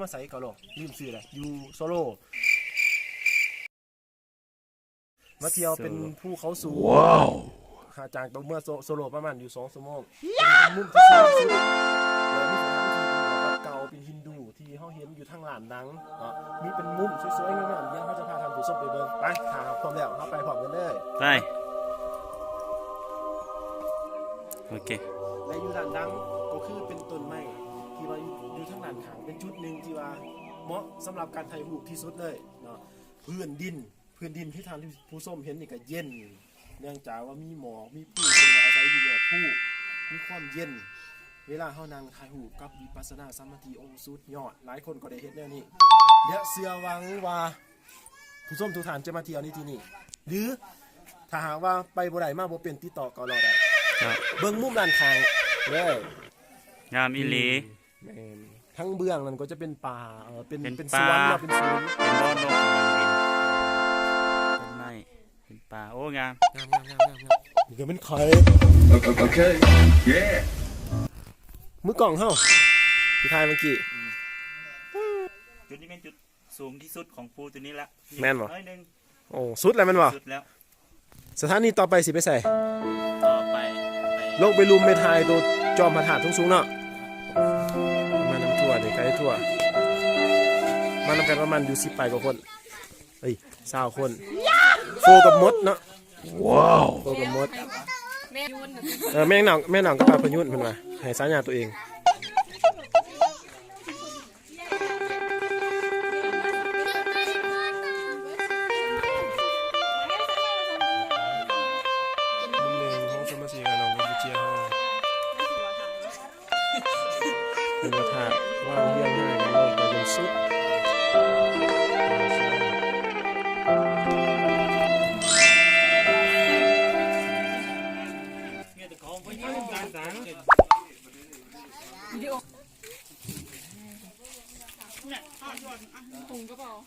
ມາໃສເກາະຫຼອກ ລືມຊື່ແລ້ວ ຢູ່ໂຊໂລ ມາທ່ຽວເປັນພູເຂົາສູງ. ວ້າວ ຫາຈາກຕົວເມືອງໂຊ ໂຊໂລປະມານຢູ່ສອງຊົ່ວໂມງ. ເປັນມຸມທີ່ສວຍທີ່ສຸດ ແລະ ມີສະຖານທີ່ເປັນແບບວັດເກົ່າ ເປັນຮິນດູ ທີ່ເຮົາເຫັນຢູ່ທາງດ້ານຫຼັງເນາະ. ມີເປັນມຸມສວຍໆງາມໆ ດຽວເຮົາຈະພາທ່ານຜູ້ຊົມໄປເບິ່ງ. ໄປ ຖ້າພ້ອມແລ້ວ ເຮົາໄປພ້ອມກັນເລີຍ. ໄປ. ໂອເຄ ແລະ ຢູ່ດ້ານຫຼັງກໍຄືເປັນຕົ້ນໄມ້ທີ່ວ່າຢູ່ ຢູ່ທາງດ້ານຂ້າງ ເປັນຈຸດໜຶ່ງທີ່ວ່າເໝາະສຳລັບການຖ່າຍຮູບທີ່ສຸດເລີຍເນາະ. ພື້ນດິນ ພື້ນດິນທີ່ທ່ານຜູ້ຊົມເຫັນນີ້ກໍເຢັນ ເນື່ອງຈາກວ່າມີໝອກ ມີພູ ເພິ່ນອາໄສຢູ່ຍອດພູ ມີຄວາມເຢັນ. ເວລາເຮົານັ່ງຖ່າຍຮູບກັບວິປັດສະນາສະມາທິ ໂອ້ ສຸດຍອດ ຫຼາຍຄົນກໍໄດ້ເຮັດແນວນີ້ ແລະ ເຊື່ອຫວັງວ່າ ຜູ້ຊົມທຸກທ່ານຈະມາທ່ຽວໃນທີ່ນີ້ ຫຼື ຖ້າຫາກວ່າໄປບໍ່ໄດ້ ມາບໍ່ເປັນ ຕິດຕໍ່ເກາະຫຼອກໄດ້. ເບິ່ງມຸມດ້ານຂ້າງເດີ ງາມອີ່ຫຼີ. ແມ່ນ ທາງເບື້ອງນັ້ນກໍຈະເປັນປ່າ ເອີ ເປັນ ເປັນ ເປັນສວນເນາະ ເປັນສວນ ເປັນບໍ່ນົກ ເປັນຕົ້ນໄມ້ ເປັນປ່າ ໂອ້ ງາມ ງາມໆໆໆ. ນີ້ກໍເປັນໄຂ່ ໂອເຄ ເຢ້ ມືກ້ອງເຮົາທີ່ຖ່າຍເມື່ອກີ້. ຈຸດນີ້ແມ່ນຈຸດ ສູງທີ່ສຸດຂອງພູຕົວນີ້ລະ. ແມ່ນບໍ່? ໜ້ອຍໜຶ່ງ. ໂອ້ ສຸດແລ້ວແມ່ນບໍ່? ສຸດແລ້ວ. ສະຖານີຕໍ່ໄປຊິໄປໃສ? ຕໍ່ໄປ ໄປ ລົງໄປລຸ່ມໄປຖ່າຍໂຕຈອມພະທາດສູງໆເນາະ. ມານຳທົວເດ້ ໄກທົວ ມານຳກັນປະມານຢູ່ສິບປາຍກວ່າຄົນ ເອີຍ ຊາວຄົນ ໂຟກັບມົດເນາະ. ວ້າວ ໂຟກັບມົດ ແມ່ນ ເອີ ແມ່ນໜອງ ແມ່ນໜອງກັບປາພະຍຸນ ເພິ່ນວ່າໃຫ້ສາຍາຕົວເອງ. ມຸມໜຶ່ງຂອງສະມາຊິກນ້ອງກຳປູເຈຍເຮົາ ເປັນພະທາດວາງຮຽງຮາຍກັນລົງໄປຈົນສຸດ. ກຸງກໍບອກ.